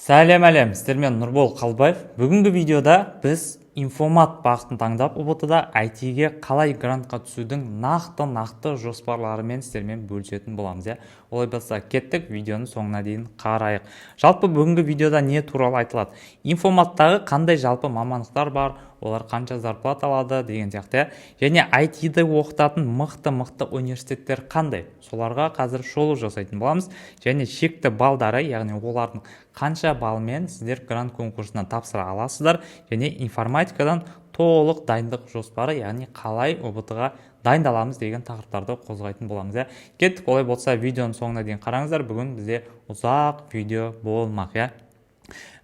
Сәлем, әлем! Сіздермен Нұрбол Қалбаев. Бүгінгі видеода біз информат бағытын таңдап, ҰБТ-да IT-ге қалай грантқа түсудің нақты-нақты жоспарларымен сіздермен бөлісетін боламыз, иә. Олай болса, кеттік, видеоның соңына дейін қарайық. Жалпы, бүгінгі видеода не туралы айтылады? Информаттағы қандай жалпы мамандықтар бар, олар қанша зарплата алады деген сияқты, иә. Және IT-ді оқытатын мықты-мықты университеттер қандай, соларға қазір шолу жасайтын боламыз. Және шекті балдары, яғни олардың қанша балмен сіздер грант конкурсына тапсыра аласыздар. Және информатикадан толық дайындық жоспары, яғни қалай ҰБТ-ға дайындаламыз деген тақырыптарды қозғайтын боламыз, иә. Кеттік, олай болса, видеоның соңына дейін қараңыздар. Бүгін бізде ұзақ видео болмақ, иә.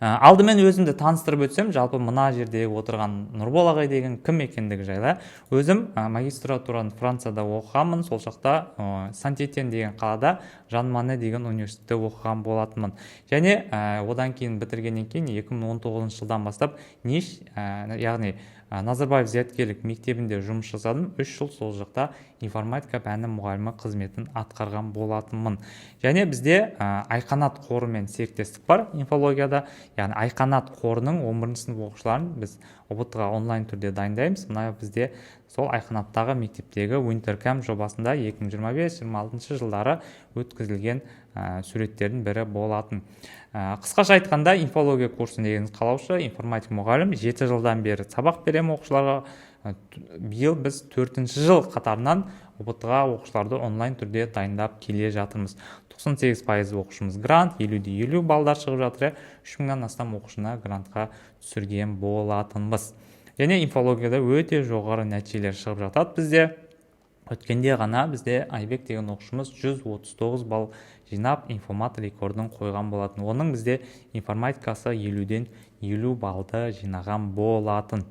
Алдымен өзімді таныстырып өтсем, жалпы мына жердегі отырған Нұрбол ағай деген кім екендігі жайлы. Өзім магистратураны Францияда оқығанмын. Сол жақта Сантетен деген қалада Жан Моне деген университетте оқыған болатынмын. Және одан кейін, бітіргеннен кейін, 2019 жылдан бастап НИШ, яғни Назарбаев зияткерлік мектебінде жұмыс жасадым. 3 жыл сол жақта информатика пәні мұғалімі қызметін атқарған болатынмын. Және бізде Айқанат қорымен серіктестік бар инфологияда, яғни Айқанат қорының 11 сынып оқушыларын біз ҰБТ ға онлайн түрде дайындаймыз. Мына бізде сол Айқанаттағы мектептегі Winter жобасында 2025-26 жылдары өткізілген суреттердің бірі болатын. Қысқаша айтқанда, инфология курсын негізін қалаушы, информатика мұғалім, 7 жылдан бері сабақ беремін оқушыларға. Биыл біз төртінші жыл қатарынан ҰБТ ға оқушыларды онлайн түрде дайындап келе жатырмыз. 98% оқушымыз грант, 50-де 50 балдар шығып жатыр, иә. 3000-нан астам оқушыны грантқа түсірген болатынбыз. Және инфологияда өте жоғары нәтижелер шығып жатады бізде. Өткенде ғана бізде Айбек деген оқушымыз 139 балл жинап, информат рекордын қойған болатын. Оның бізде информатикасы 50-ден 50 баллды жинаған болатын.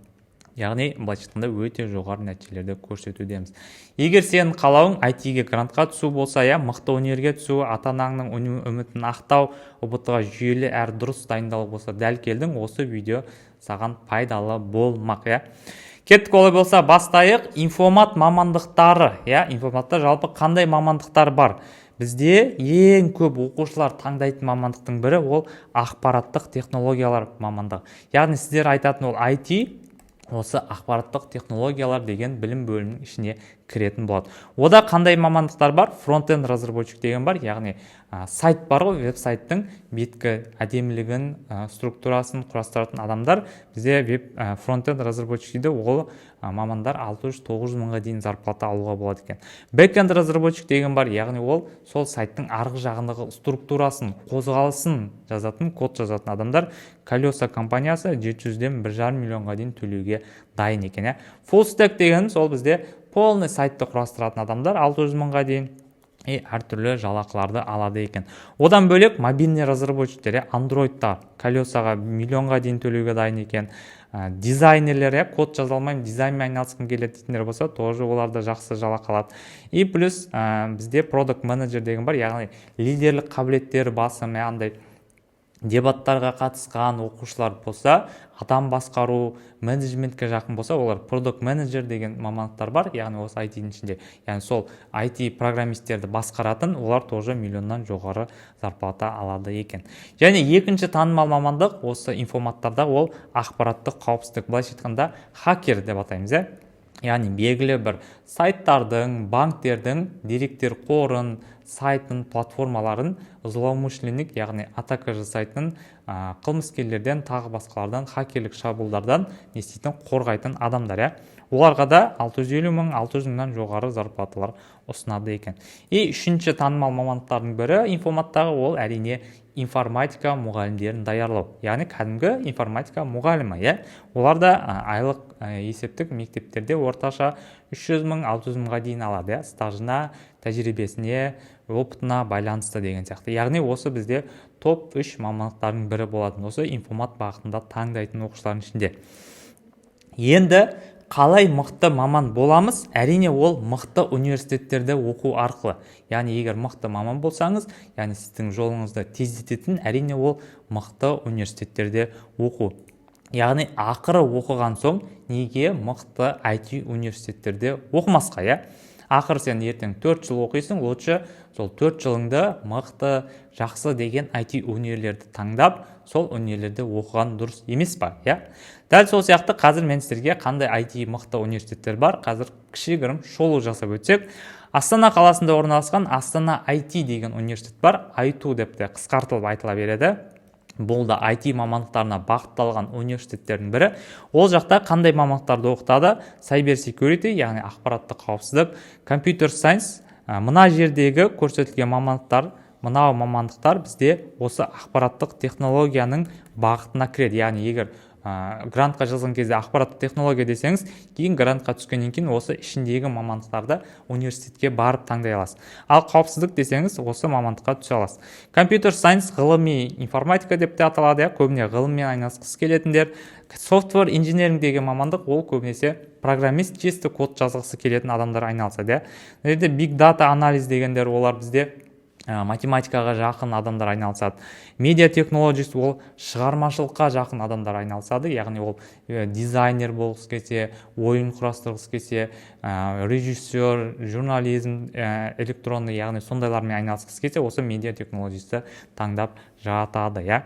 Яғни, былайша айтқанда, өте жоғары нәтижелерді көрсетудеміз. Егер сенің қалауың IT-ге грантқа түсу болса, иә, мықты универге түсу, ата анаңның үмітін ақтау, ҰБТ ға жүйелі әрі дұрыс дайындалу болса, дәл келдің. Осы видео саған пайдалы болмақ, иә. Кеттік, олай болса, бастайық. Информат мамандықтары, иә. Информатта жалпы қандай мамандықтар бар? Бізде ең көп оқушылар таңдайтын мамандықтың бірі ол ақпараттық технологиялар мамандығы. Яғни сіздер айтатын ол IT, осы ақпараттық технологиялар деген білім бөлімінің ішіне кіретін болады. Ода қандай мамандықтар бар? Фронтенд разработчик деген бар, яғни сайт бар ғой, веб сайттың беткі әдемілігін, структурасын құрастыратын адамдар. Бізде веб фронтенд разработчик дейді. Ол мамандар 600-900 мыңға дейін зарплата алуға болады екен. Бэкенд разработчик деген бар, яғни ол сол сайттың арғы жағындағы структурасын, қозғалысын жазатын, код жазатын адамдар. Колеса компаниясы 700-ден 1,5 миллионға дейін төлеуге дайын екен, иә. Full stack дегеніміз ол бізде полный сайтты құрастыратын адамдар, 600 мыңға дейін и әртүрлі жалақыларды алады екен. Одан бөлек мобильный разработчиктер, иә, андроидта Колесаға миллионға дейін төлеуге дайын екен. Дизайнерлер, иә, код жаза алмаймын, дизайнмен айналысқым келеді дейтіндер болса, тоже олар да жақсы жалақы алады. И плюс бізде продукт менеджер деген бар, яғни лидерлік қабілеттері басым, иә, андай дебаттарға қатысқан оқушылар болса, адам басқару, менеджментке жақын болса, олар продукт менеджер деген мамандықтар бар, яғни осы IT-дің ішінде, яғни сол IT программисттерді басқаратын, олар тоже миллионнан жоғары зарплата алады екен. Және екінші танымал мамандық осы информаттарда ол ақпараттық қауіпсіздік, былайша айтқанда, хакер деп атаймыз, иә. Яғни белгілі бір сайттардың, банктердің деректер қорын, сайтын, платформаларын злоумышленник, яғни атака жасайтын қылмыскерлерден, тағы басқалардан, хакерлік шабуылдардан не істейтін, қорғайтын адамдар, иә. Оларға да 650 мың, 600 мыңнан жоғары зарплаталар ұсынады екен. И үшінші танымал мамандықтардың бірі информаттағы ол, әрине, информатика мұғалімдерін даярлау, яғни кәдімгі информатика мұғалімі, иә. Олар да айлық есептік мектептерде орташа 300 мың, 600 мыңға дейін алады, иә, стажына, тәжірибесіне, опытына байланысты деген сияқты. Яғни осы бізде топ үш мамандықтардың бірі болатын осы информат бағытында таңдайтын оқушылардың ішінде. Енді қалай мықты маман боламыз? Әрине, ол мықты университеттерде оқу арқылы. Яғни егер мықты маман болсаңыз, яғни сіздің жолыңызды тездететін, әрине, ол мықты университеттерде оқу. Яғни ақыры оқыған соң неге мықты IT университеттерде оқымасқа, иә? Ақыры сен ертең 4 жыл оқисың, лучше сол 4 жылыңды мықты, жақсы деген IT универлерді таңдап, сол универлерде оқыған дұрыс емес па, иә? Дәл сол сияқты қазір мен сіздерге қандай IT мықты университеттер бар, қазір кішігірім шолу жасап өтсек. Астана қаласында орналасқан Астана IT деген университет бар, АйТУ деп те қысқартылып айтыла береді. Бұл да IT мамандықтарына бағытталған университеттердің бірі. Ол жақта қандай мамандықтарды оқытады? Cyber security, яғни ақпараттық қауіпсіздік, computer science. Мына жердегі көрсетілген мамандықтар, мынау мамандықтар бізде осы ақпараттық технологияның бағытына кіреді. Яғни егер грантқа жазған кезде ақпараттық технология десеңіз, кейін грантқа түскеннен кейін осы ішіндегі мамандықтарды университетке барып таңдай аласыз. Ал қауіпсіздік десеңіз, осы мамандыққа түсе аласыз. Computer science ғылыми информатика деп те аталады, иә, көбіне ғылыммен айналысқысы келетіндер. Software engineering деген мамандық, ол көбінесе программист, чисто код жазғысы келетін адамдар айналысады, иә. Мына жерде big data анализ дегендер, олар бізде математикаға жақын адамдар айналысады. Media technologist, ол шығармашылыққа жақын адамдар айналысады, яғни ол дизайнер болғысы келсе, ойын құрастырғысы келсе, режиссер, журнализм, электронный, яғни сондайлармен айналысқысы келсе, осы media technologist ті таңдап жатады, иә.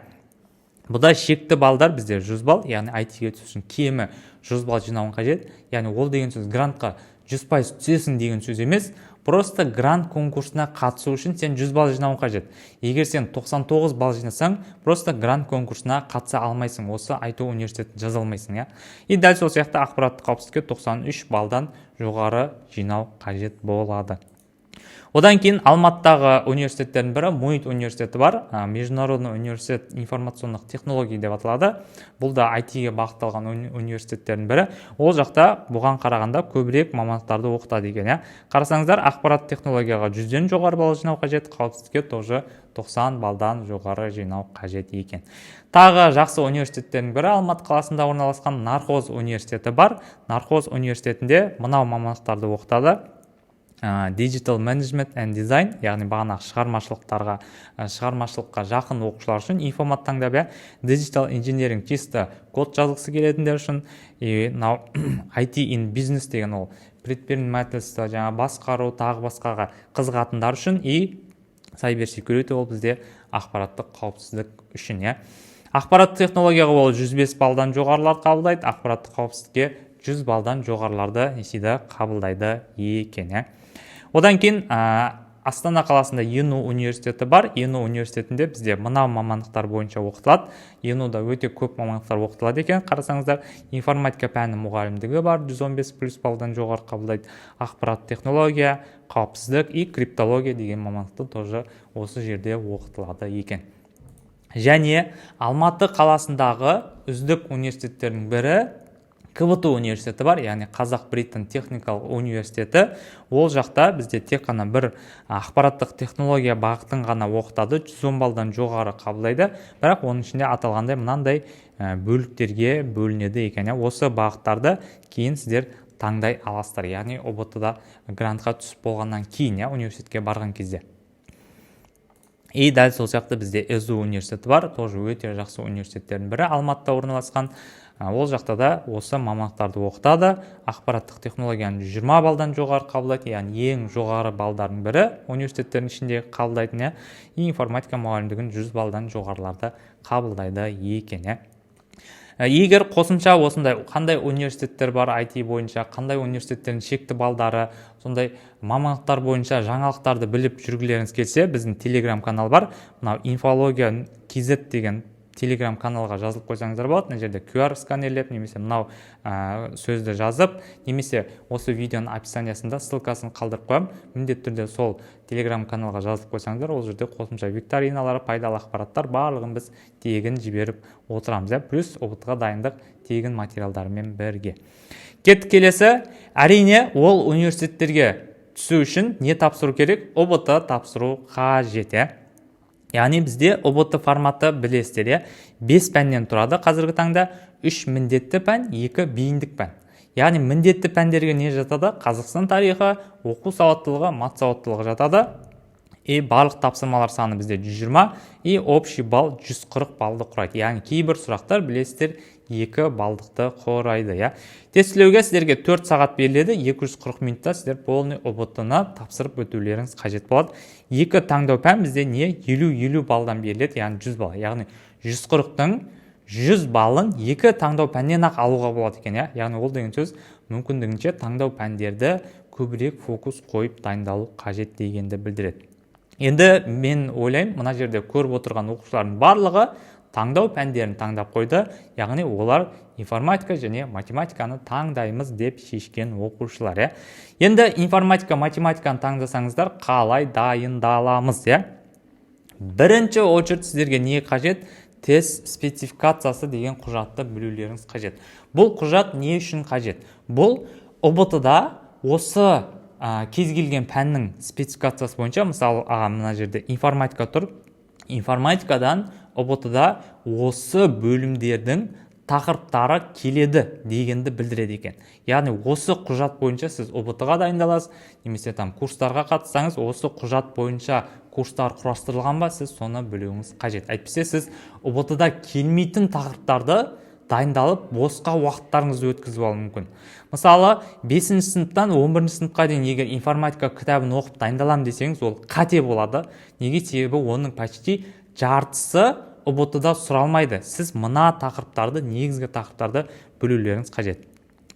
Бұда шекті балдар бізде 100 балл, яғни IT-ге түсу үшін кемі 100 балл жинауың қажет. Яғни ол деген сөз грантқа 100% түсесің деген сөз емес, просто грант конкурсына қатысу үшін сен 100 балл жинауың қажет. Егер сен 99 балл жинасаң, просто грант конкурсына қатыса алмайсың, осы АйТУ университетін жаза алмайсың, иә. И дәл сол сияқты ақпараттық қауіпсіздікке 93 баллдан жоғары жинау қажет болады. Одан кейін Алматыдағы университеттердің бірі МУИТ университеті бар, Международный университет информационных технологий деп аталады. Бұл да IT-ге бағытталған университеттердің бірі. Ол жақта бұған қарағанда көбірек мамандықтарды оқытады екен, иә. Қарасаңыздар, ақпарат технологияға 100-ден жоғары балл жинау қажет, қауіпсіздікке тоже 90 балдан жоғары жинау қажет екен. Тағы жақсы университеттердің бірі Алматы қаласында орналасқан Нархоз университеті бар. Нархоз университетінде мынау мамандықтарды оқытады: Digital Management and Design, яғни бағанағы шығармашылыққа жақын оқушылар үшін, информат таңдап, иә. Digital Engineering, чисто код жазғысы келетіндер үшін. И мынау IT in Business деген, ол предпринимательство, жаңа басқару, тағы басқаға қызығатындар үшін. И Cyber Security, ол бізде ақпараттық қауіпсіздік үшін, иә. Ақпараттық технологияға ол 105 балдан жоғарыларды қабылдайды, ақпараттық қауіпсіздікке 100 балдан жоғарыларды не істейді, қабылдайды екен, иә. Одан кейін Астана қаласында ЕНУ университеті бар. ЕНУ университетінде бізде мынау мамандықтар бойынша оқытылады. ЕНУ-да өте көп мамандықтар оқытылады екен. Қарасаңыздар, информатика пәні мұғалімдігі бар, 115 плюс балдан жоғары қабылдайды. Ақпарат технология, қауіпсіздік и криптология деген мамандықты тоже осы жерде оқытылады екен. Және Алматы қаласындағы үздік университеттердің бірі КБТУ университеті бар, яғни Қазақ Британ техникалық университеті. Ол жақта бізде тек қана бір ақпараттық технология бағытын ғана оқытады, 110 балдан жоғары қабылдайды. Бірақ оның ішінде аталғандай мынандай бөліктерге бөлінеді екен, иә. Осы бағыттарды кейін сіздер таңдай аласыздар, яғни ҰБТ да грантқа түсіп болғаннан кейін, иә, университетке барған кезде. И дәл сол сияқты бізде СДУ университеті бар, тоже өте жақсы университеттердің бірі, Алматыда орналасқан. Ол жақта да осы мамандықтарды оқытады. Ақпараттық технологияны 120 балдан жоғары қабылдайды, яғни ең жоғары балдардың бірі университеттердің ішінде қабылдайтын, иә. И информатика мұғалімдігін 100 балдан жоғарыларды қабылдайды екен, иә. Егер қосымша осындай қандай университеттер бар IT бойынша, қандай университеттердің шекті балдары, сондай мамандықтар бойынша жаңалықтарды біліп жүргілеріңіз келсе, біздің телеграм канал бар. Мынау Инфология kz деген телеграм каналға жазылып қойсаңыздар болады. Мына жерде QR сканерлеп немесе мынау сөзді жазып, немесе осы видеоның описаниясында ссылкасын қалдырып қоямын. Міндетті түрде сол телеграм каналға жазылып қойсаңыздар, ол жерде қосымша викториналар, пайдалы ақпараттар, барлығын біз тегін жіберіп отырамыз, иә. Плюс ҰБТ ға дайындық тегін материалдарымен бірге. Кеттік келесі. Әрине, ол университеттерге түсу үшін не тапсыру керек? ҰБТ тапсыру қажет, иә. Яғни бізде ҰБТ форматы, білесіздер, иә, бес пәннен тұрады қазіргі таңда: үш міндетті пән, екі бейіндік пән. Яғни міндетті пәндерге не жатады? Қазақстан тарихы, оқу сауаттылығы, мат сауаттылығы жатады. И барлық тапсырмалар саны бізде 120, и общий балл 140 баллды құрайды. Яғни кейбір сұрақтар, білесіздер, 2 балдықты құрайды, иә. Тестілеуге сіздерге 4 сағат беріледі. 240 минутта сіздер полный ҰБТ ны тапсырып өтулеріңіз қажет болады. Екі таңдау пән бізде не 50-50 баллдан беріледі, яғни 100 балл. Яғни 140-тың 100 баллын екі таңдау пәннен ақ алуға болады екен, иә. Яғни ол деген сөз, мүмкіндігінше таңдау пәндерді көбірек фокус қойып дайындалу қажет дегенді білдіреді. Енді мен ойлаймын, мына жерде көріп отырған оқушылардың барлығы таңдау пәндерін таңдап қойды. Яғни олар информатика және математиканы таңдаймыз деп шешкен оқушылар, иә. Енді информатика, математиканы таңдасаңыздар, қалай дайындаламыз, иә? Бірінші очередь сіздерге не қажет? Тест спецификациясы деген құжатты білулеріңіз қажет. Бұл құжат не үшін қажет? Бұл ҰБТ да осы кез келген пәннің спецификациясы бойынша, мысалы, мына жерде информатика тұр. Информатикадан ҰБТ да осы бөлімдердің тақырыптары келеді дегенді білдіреді екен. Яғни осы құжат бойынша сіз ҰБТ ға дайындаласыз немесе там курстарға қатыссаңыз, осы құжат бойынша курстар құрастырылған ба, сіз соны білуіңіз қажет. Әйтпесе сіз ҰБТ да келмейтін тақырыптарды дайындалып, босқа уақыттарыңызды өткізіп алуы мүмкін. Мысалы, 5 сыныптан 11 сыныпқа дейін егер информатика кітабын оқып дайындаламын десеңіз, ол қате болады. Неге? Себебі оның почти жартысы ҰБТ да сұралмайды. Сіз мына тақырыптарды, негізгі тақырыптарды білулеріңіз қажет.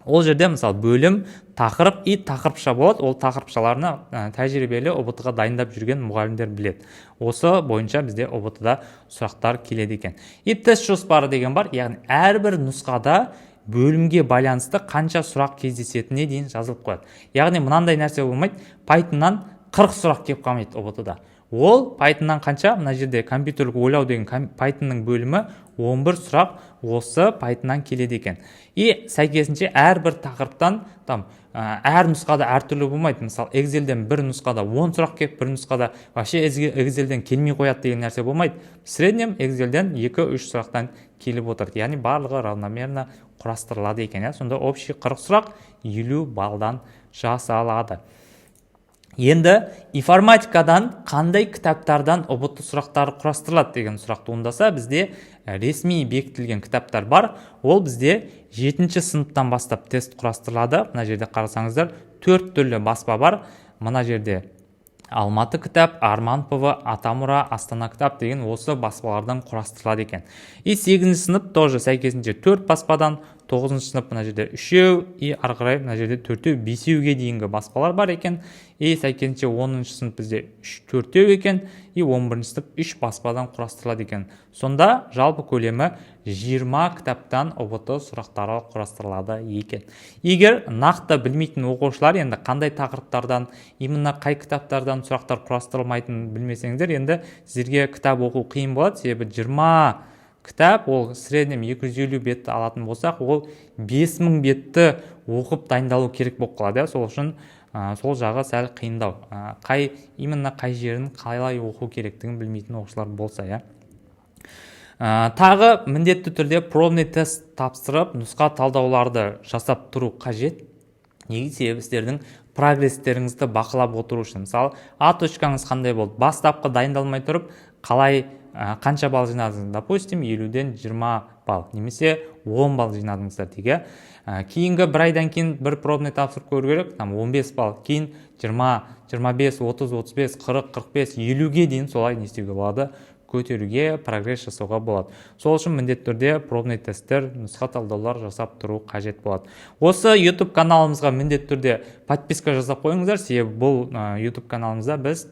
Ол жерде, мысалы, бөлім, тақырып и тақырыпша болады. Ол тақырыпшаларны тәжірибелі ҰБТ ға дайындап жүрген мұғалімдер біледі. Осы бойынша бізде ҰБТ да сұрақтар келеді екен. И тест жоспары деген бар. Яғни әрбір нұсқада бөлімге байланысты қанша сұрақ кездесетініне дейін жазылып қояды. Яғни мынандай нәрсе болмайды: Pythonнан 40 сұрақ келіп қалмайды ҰБТ да. Ол Pythonнан қанша? Мына жерде компьютерлік ойлау деген Pythonның бөлімі, 11 сұрақ осы Pythonнан келеді екен. И сәйкесінше әрбір тақырыптан там әр нұсқада әртүрлі болмайды. Мысалы, Excelден бір нұсқада 10 сұрақ келіп, бір нұсқада вообще Excelден келмей қояды деген нәрсе болмайды. В среднем Excelден 2-3 сұрақтан келіп отырды. Яғни барлығы равномерно құрастырылады екен, иә. Сонда общий 40 сұрақ 50 балдан жасалады. Енді информатикадан қандай кітаптардан ҰБТ сұрақтары құрастырылады деген сұрақ туындаса, бізде ресми бекітілген кітаптар бар. Ол бізде жетінші сыныптан бастап тест құрастырылады. Мына жерде қарасаңыздар, төрт түрлі баспа бар. Мына жерде Алматы кітап, Арман ПВ, Атамұра, Астана кітап деген осы баспалардан құрастырылады екен. И сегізінші сынып тоже сәйкесінше төрт баспадан, тоғызыншы сынып мына жерде үшеу, и ары қарай мына жерде төртеу, бесеуге дейінгі баспалар бар екен. И сәйкесінше 10-шы сынып бізде үш, төртеу екен, и 11-ші сынып үш баспадан құрастырылады екен. Сонда жалпы көлемі 20 кітаптан ҰБТ сұрақтары құрастырылады екен. Егер нақты білмейтін оқушылар, енді қандай тақырыптардан, именно қай кітаптардан сұрақтар құрастырылмайтынын білмесеңіздер, енді сіздерге кітап оқу қиын болады. Себебі 20 кітап, ол в среднем 250 бетті алатын болсақ, ол 5000 бетті оқып дайындалу керек болып қалады, иә. Сол үшін сол жағы сәл қиындау, қай именно қай жерін қалай оқу керектігін білмейтін оқушылар болса, иә. Тағы міндетті түрде пробный тест тапсырып, нұсқа талдауларды жасап тұру қажет. Неге? Себебі сіздердің прогресстеріңізді бақылап отыру үшін. Мысалы, а точкаңыз қандай болды? Бастапқы дайындалмай тұрып қалай, қанша балл жинадыңыз? Допустим, 50-ден 20 балл немесе 10 балл жинадыңыздар дейік, иә. Кейінгі бір айдан кейін бір пробный тапсырып көру керек, там 15 балл, кейін 20, 25, 30, 35, 40, 45, 50-ге дейін солай не істеуге болады, көтеруге, прогресс жасауға болады. Сол үшін міндетті түрде пробный тесттер, нұсқа талдаулар жасап тұру қажет болады. Осы YouTube каналымызға міндетті түрде подписка жасап қойыңыздар, себебі бұл YouTube каналымызда біз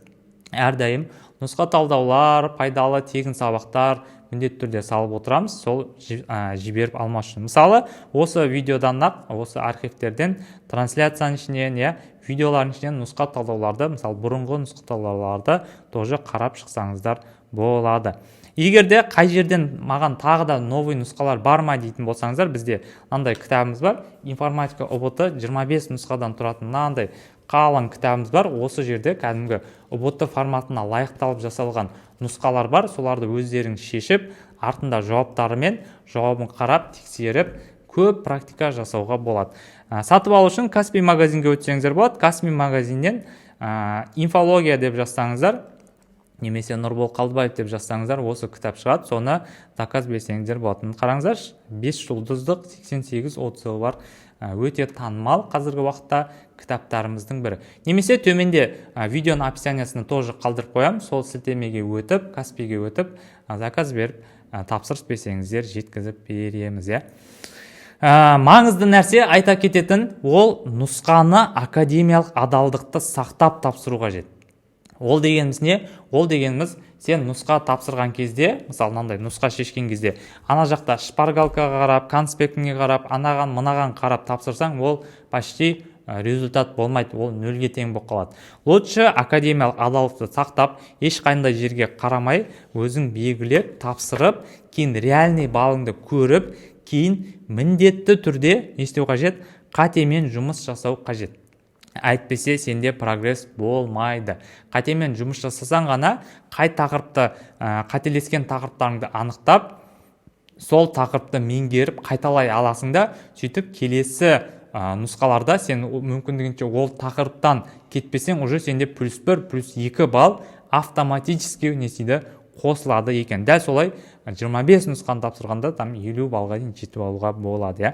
әрдайым нұсқа талдаулар, пайдалы тегін сабақтар міндетті түрде салып отырамыз. Сол жіберіп алмас үшін, мысалы, осы видеодан ақ, осы архивтерден, трансляцияның ішінен, иә, видеолардың ішінен нұсқа талдауларды, мысалы, бұрынғы нұсқа талдауларды тоже қарап шықсаңыздар болады. Егер де қай жерден маған тағы да новый нұсқалар бар ма дейтін болсаңыздар, бізде мынандай кітабымыз бар, информатика ҰБТ, 25 нұсқадан тұратын мынандай қалың кітабымыз бар. Осы жерде кәдімгі ҰБТ форматына лайықталып жасалған нұсқалар бар. Соларды өздеріңіз шешіп, артында жауаптарымен, жауабын қарап, тексеріп, көп практика жасауға болады. Сатып алу үшін Каспи магазинге өтсеңіздер болады. Каспи магазиннен инфология деп жазсаңыздар. Немесе Нұрбол Қалдыбаев деп жазсаңыздар, осы кітап шығады, соны заказ берсеңіздер болады. Қараңыздаршы, 5 жұлдыздық, 88 отзывы бар, өте танымал қазіргі уақытта кітаптарымыздың бірі. Немесе төменде видеоның описаниясына тоже қалдырып қоямын, сол сілтемеге өтіп, Каспиге өтіп, заказ беріп, тапсырыс берсеңіздер, жеткізіп береміз, иә. Маңызды нәрсе айта кететін: ол нұсқаны академиялық адалдықты сақтап тапсыру қажет. Ол дегеніміз не? Ол дегеніміз, сен нұсқа тапсырған кезде, мысалы, мынандай нұсқа шешкен кезде, ана жақта шпаргалкаға қарап, конспектіңе қарап, анаған мынаған қарап тапсырсаң, ол почти результат болмайды, ол нөлге тең болып қалады. Лучше академиялық адалдықты сақтап, ешқандай жерге қарамай, өзің белгілеп тапсырып, кейін реальный балыңды көріп, кейін міндетті түрде не істеу қажет? Қатемен жұмыс жасау қажет, әйтпесе сенде прогресс болмайды. Қатемен жұмыс жасасаң ғана қай тақырыпты, қателескен тақырыптарыңды анықтап, сол тақырыпты меңгеріп, қайталай аласың да, сөйтіп келесі нұсқаларда сен мүмкіндігінше ол тақырыптан кетпесең, уже сенде +1, +2 балл автоматически не істейді? Қосылады екен. Дәл солай 25 нұсқаны тапсырғанда там 50 баллға дейін жетіп алуға болады, иә.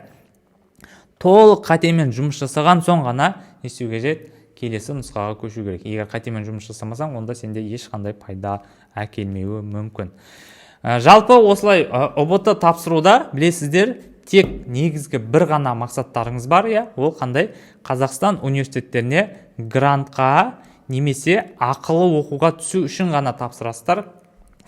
Толық қатемен жұмыс жасаған соң ғана не істеу қажет? Келесі нұсқаға көшу керек. Егер қатемен жұмыс жасамасаң, онда сенде ешқандай пайда әкелмеуі мүмкін. Жалпы осылай ҰБТ тапсыруда, білесіздер, тек негізгі бір ғана мақсаттарыңыз бар, иә. Ол қандай? Қазақстан университеттеріне грантқа немесе ақылы оқуға түсу үшін ғана тапсырасыздар.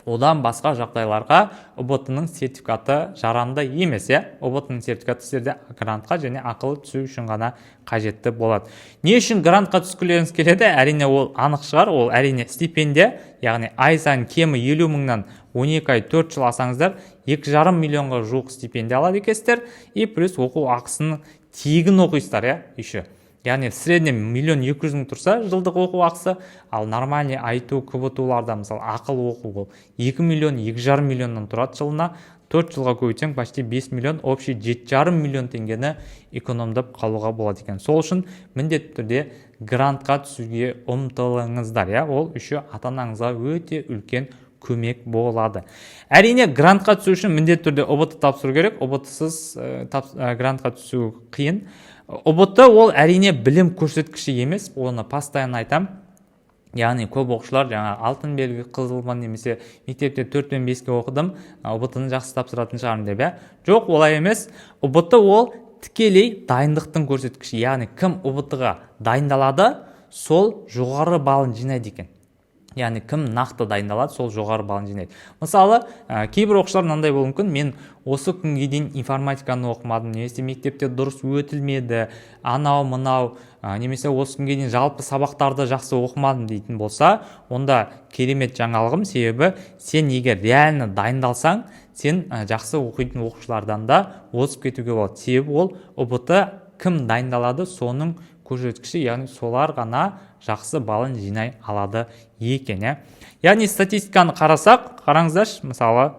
Одан басқа жағдайларға ҰБТ ның сертификаты жарамды емес, иә. ҰБТ ның сертификаты сіздерде грантқа және ақылы түсу үшін ғана қажетті болады. Не үшін грантқа түскілеріңіз келеді? Әрине, ол анық шығар. Ол, әрине, стипендия, яғни ай сайын кемі 50 мыңнан 12 ай, 4 жыл алсаңыздар, 2,5 миллионға жуық стипендия алады екенсіздер. И плюс оқу ақысын тегін оқисыздар, иә, еще. Яғни в среднем 1,2 миллион тұрса жылдық оқу ақысы, ал нормальный АйТУ, КБТУ-ларда, мысалы, ақылы оқу, ол 2 миллион, 2,5 миллионнан тұрады жылына. 4 жылға көбейтсең, почти 5 миллион, общий 7,5 миллион теңгені экономдап қалуға болады екен. Сол үшін міндетті түрде грантқа түсуге ұмтылыңыздар, иә. Ол еще ата анаңызға өте үлкен көмек болады. Әрине, грантқа түсу үшін міндетті түрде ҰБТ тапсыру керек. ҰБТ сыз грантқа түсу қиын. ҰБТ ол, әрине, білім көрсеткіші емес, оны постоянно айтамын. Яғни көп оқушылар жаңа алтын белгі, қызылмын немесе мектепте 4 пен 5-ке оқыдым, ҰБТ ны жақсы тапсыратын шығармын деп, иә. Жоқ, олай емес. ҰБТ ол тікелей дайындықтың көрсеткіші, яғни кім ҰБТ ға дайындалады, сол жоғары балын жинайды екен. Яғни кім нақты дайындалады, сол жоғары балын жинайды. Мысалы, кейбір оқушылар мынандай болуы мүмкін: мен осы күнге дейін информатиканы оқымадым немесе мектепте дұрыс өтілмеді, анау мынау, немесе осы күнге дейін жалпы сабақтарды жақсы оқымадым дейтін болса, онда керемет жаңалығым. Себебі сен егер реально дайындалсаң, сен жақсы оқитын оқушылардан да озып кетуге болады. Себебі ол ҰБТ кім дайындалады, соның көрсеткіші, яғни солар ғана жақсы балын жинай алады екен, иә. Яғни статистиканы қарасақ, қараңыздаршы, мысалы,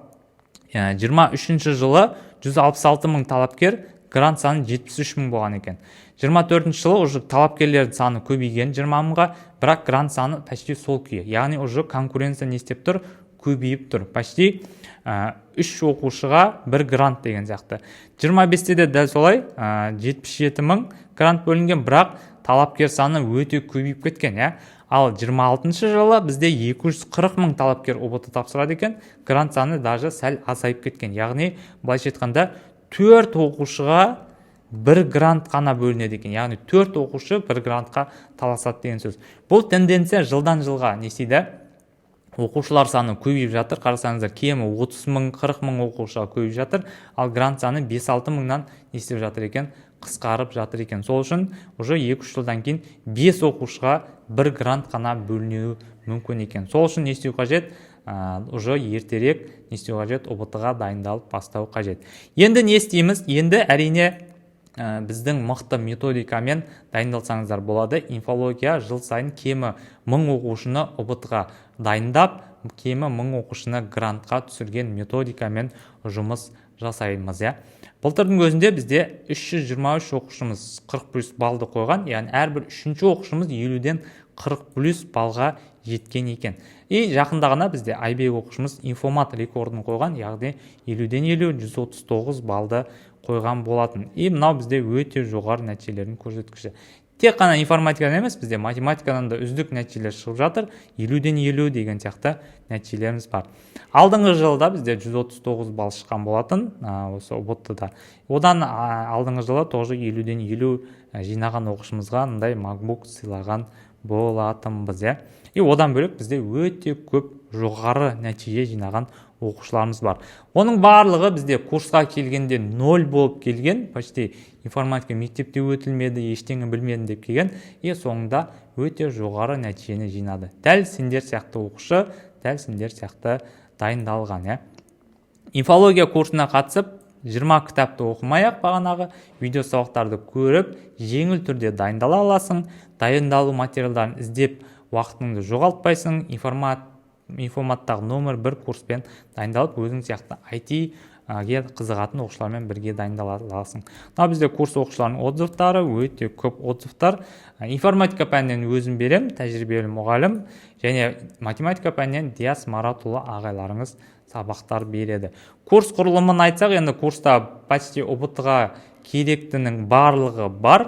23 жылы 166 мың талапкер, грант саны 73 мың болған екен. 24 жылы уже талапкерлердің саны көбейген 20 мыңға, бірақ грант саны почти сол күйі. Яғни уже конкуренция не істеп тұр? Көбейіп тұр. Почти үш оқушыға бір грант деген сияқты. 25-те де дәл солай, 77 мың грант бөлінген, бірақ талапкер саны өте көбейіп кеткен, иә. Ал 26 жылы бізде 240 мың талапкер ҰБТ тапсырады екен, грант саны даже сәл азайып кеткен. Яғни былайша айтқанда, төрт оқушыға бір грант қана бөлінеді екен, яғни төрт оқушы бір грантқа таласады деген сөз. Бұл тенденция жылдан жылға не істейді? Оқушылар саны көбейіп жатыр. Қарасаңыздар, кемі 30 мың, 40 мың оқушыға көбейіп жатыр, ал грант саны 5-6 мыңнан не істеп жатыр екен? Қысқарып жатыр екен. Сол үшін уже 2-3 жылдан кейін 5 оқушыға бір грант қана бөлінуі мүмкін екен. Сол үшін не істеу қажет? Уже ертерек не істеу қажет? ҰБТ ға дайындалып бастау қажет. Енді не істейміз? Енді, әрине, біздің мықты методикамен дайындалсаңыздар болады. Инфология жыл сайын кемі 1000 оқушыны ҰБТ ға дайындап, кемі 1000 оқушыны грантқа түсірген методикамен жұмыс жасаймыз, иә. Былтырдың өзінде бізде 323 оқушымыз 40 плюс баллды қойған, яғни әрбір үшінші оқушымыз 50-ден 40 плюс баллға жеткен екен. И жақында ғана бізде Айбек оқушымыз информат рекордын қойған, яғни 50-ден 50, 139 балды қойған болатын. И мынау бізде өте жоғары нәтижелердің көрсеткіші. Тек қана информатикадан емес, бізде математикадан да үздік нәтижелер шығып жатыр, 50-ден 50 деген сияқты нәтижелеріміз бар. Алдыңғы жылда бізде 139 балл шыққан болатын осы ҰБТ да. Одан алдыңғы жылы тоже 50-ден 50 жинаған оқушымызға мындай MacBook сыйлаған болатынбыз, иә. И одан бөлек бізде өте көп жоғары нәтиже жинаған оқушыларымыз бар. Оның барлығы бізде курсқа келгенде ноль болып келген, почти информатика мектепте өтілмеді, ештеңе білмедім деп келген, и соңында өте жоғары нәтижені жинады. Дәл сендер сияқты оқушы, дәл сендер сияқты дайындалған, иә. Инфология курсына қатысып, 20 кітапты оқымай ақ, бағанағы видео сабақтарды көріп, жеңіл түрде дайындала аласың. Дайындалу материалдарын іздеп, уақытыңды жоғалтпайсың. Информаттағы номер бір курспен дайындалып, өзің сияқты IT-ге қызығатын оқушылармен бірге дайындала аласың. Мынау бізде курс оқушыларының отзывтары, өте көп отзывтар. Информатика пәнінен өзім беремін, тәжірибелі мұғалім, және математика пәнінен Диас Маратұлы ағайларыңыз сабақтар береді. Курс құрылымын айтсақ, енді курста почти ҰБТ ға керектінің барлығы бар,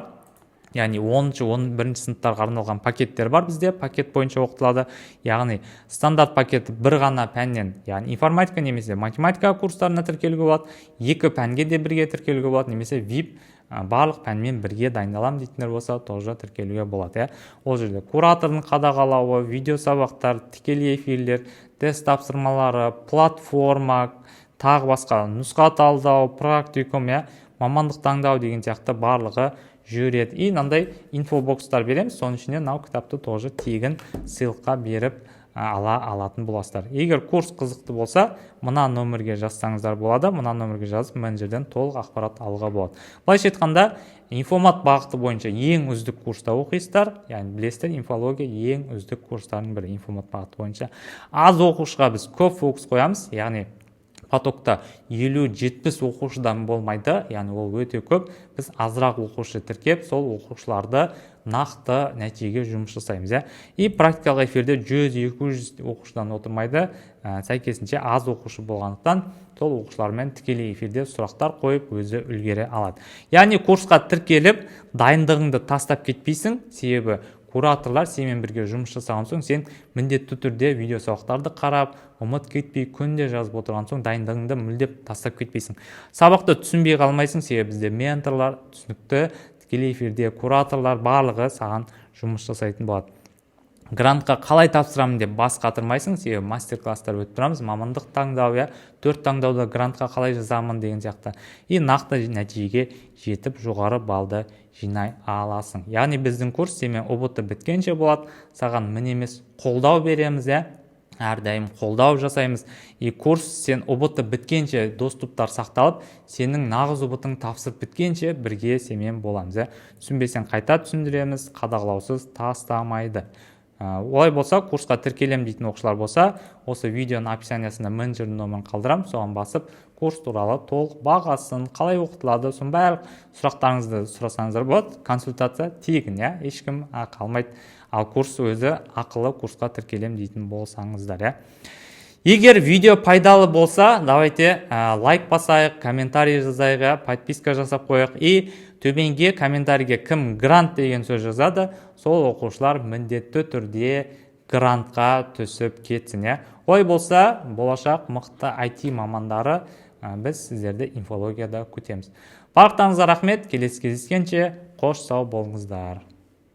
яғни 10-, 11-сыныптарға арналған пакеттер бар. Бізде пакет бойынша оқытылады, яғни стандарт пакеті бір ғана пәннен, яғни информатика немесе математика курстарына тіркелуге болады, екі пәнге де бірге тіркелуге болады немесе VIP, барлық пәнмен бірге дайындаламын дейтіндер болса, тоже тіркелуге болады, иә. Ол жерде куратордың қадағалауы, видео сабақтар, тікелей эфирлер, тест тапсырмалары, платформа, тағы басқа нұсқа талдау, практикум, иә, мамандық таңдау деген сияқты барлығы жүреді. И мынандай инфобокстар береміз, соның ішінде мынау кітапты тоже тегін сыйлыққа беріп ала алатын боласыздар. Егер курс қызықты болса, мына номерге жазсаңыздар болады. Мына номерге жазып, менеджерден толық ақпарат алуға болады. Былайша айтқанда, информат бағыты бойынша ең үздік курста оқисыздар. Яғни білесіздер, инфология ең үздік курстардың бірі информат бағыты бойынша. Аз оқушыға біз көп фокус қоямыз, яғни потокта 50-70 оқушыдан болмайды, яғни ол өте көп. Біз азырақ оқушы тіркеп, сол оқушыларды нақты нәтижеге жұмыс жасаймыз, иә. И практикалық эфирде 100-200 оқушыдан отырмайды, сәйкесінше аз оқушы болғандықтан, сол оқушылармен тікелей эфирде сұрақтар қойып, өзі үлгере алады. Яғни курсқа тіркеліп, дайындығыңды тастап кетпейсің, себебі кураторлар сенімен бірге жұмыс жасаған соң, сен міндетті түрде видео сабақтарды қарап, ұмыт кетпей, күнде жазып отырған соң, дайындығыңды мүлдем тастап кетпейсің. Сабақты түсінбей қалмайсың, себебі бізде менторлар түсінікті, тікелей эфирде кураторлар, барлығы саған жұмыс жасайтын болады. Грантқа қалай тапсырамын деп бас қатырмайсың, себебі мастер класстар өтіп тұрамыз, мамандық таңдау, иә, төрт таңдауда грантқа қалай жазамын деген сияқты. И нақты нәтижеге жетіп, жоғары балды жинай аласың. Яғни біздің курс сенімен ҰБТ біткенше болады, саған мін емес, қолдау береміз, иә, әрдайым қолдау жасаймыз. И курс сен ҰБТ біткенше доступтар сақталып, сенің нағыз ҰБТ тапсырып біткенше бірге сенімен боламыз, иә. Түсінбесең, қайта түсіндіреміз, қадағалаусыз тастамайды. Олай болса, курсқа тіркелемін дейтін оқушылар болса, осы видеоның описаниясында менеджердің нөмірін қалдырамын. Соған басып, курс туралы толық бағасын, қалай оқытылады, соның барлық сұрақтарыңызды сұрасаңыздар болады. Консультация тегін, иә, ешкім ақы алмайды. Ал курс өзі ақылы, курсқа тіркелемін дейтін болсаңыздар, иә. Егер видео пайдалы болса, давайте лайк басайық, комментарий жазайық, иә, подписка жасап қояйық. И төменге комментарийге кім «грант» деген сөз жазады, сол оқушылар міндетті түрде грантқа түсіп кетсін, иә. Олай болса, болашақ мықты IT мамандары, біз сіздерді инфологияда күтеміз. Барлықтарыңызға рахмет, келесі кездескенше қош сау болыңыздар.